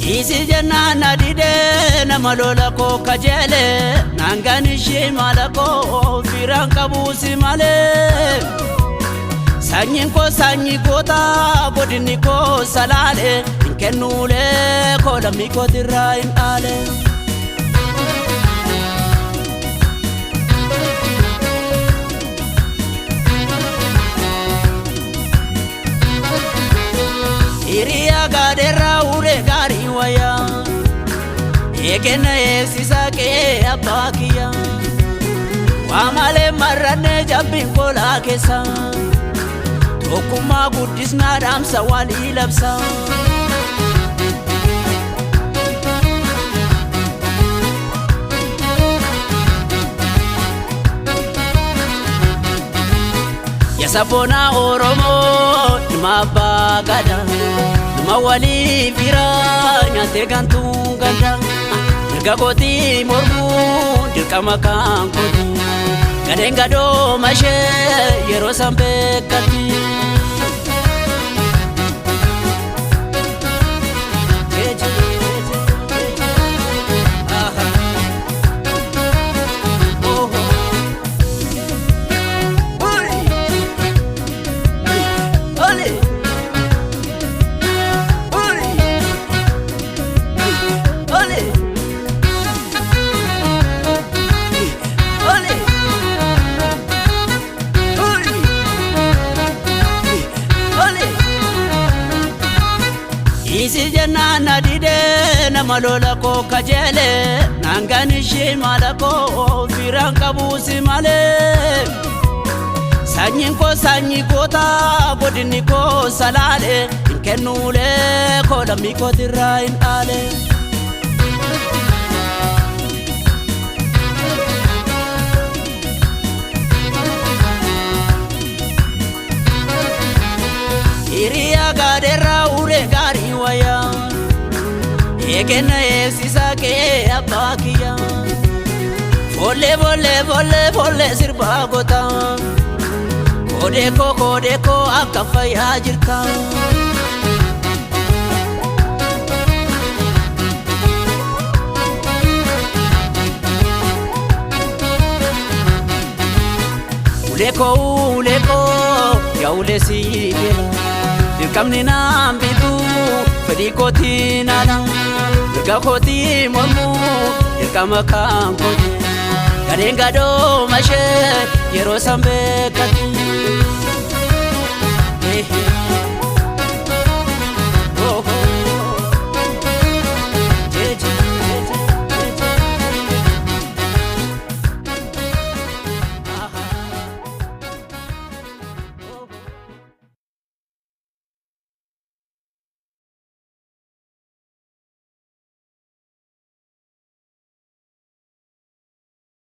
Isi jennaan na didee nama lola koo kajeele naangaan ishee maala koo firaan qabuusi malee. Sanyiin koo sanyii goota godinni koo salaale hin kennuulee koo lammii kootirraa hin dhaale. Hiriyaa gaadeerraa ulee gaarii wayyaa eegenna eegsisaa qe'ee abbaa kiyya. Waa malee marrannee jabbiin kolaa keessa tokkummaa guddisnaa dhaamsa walii labsa. Sabboonaa Oromoo ilma abbaa gadaa nama walii firaa nyaatee gantuu ganda mirga kootii mormuu dirqama kan kooti gadeen gadoo mashee yeroo san beekatti. Isi jennaan na didee nama lola koo kajeele naangaan ishee maala koo firaan qabuusi malee. Sanyiin koo sanyii goota godinni koo salaale hin kennuulee koo lammii kootirraa hin dhaale. Hiriyaa gaadeerraa ulee gaarii wayyaa eegenna eegsisaa qe'ee abbaa kiyya. Foollee foollee foollee foollee sirbaa goota koodee koo koodee koo akka fayyaa jirta. Ulee koo ulee koo yaa ulee sii beela dirqamni naan bitu fedhii kootiin ala mirga kootii mormuu dirqama kan kooti gadeen gadoo mashee yeroo san beekatti.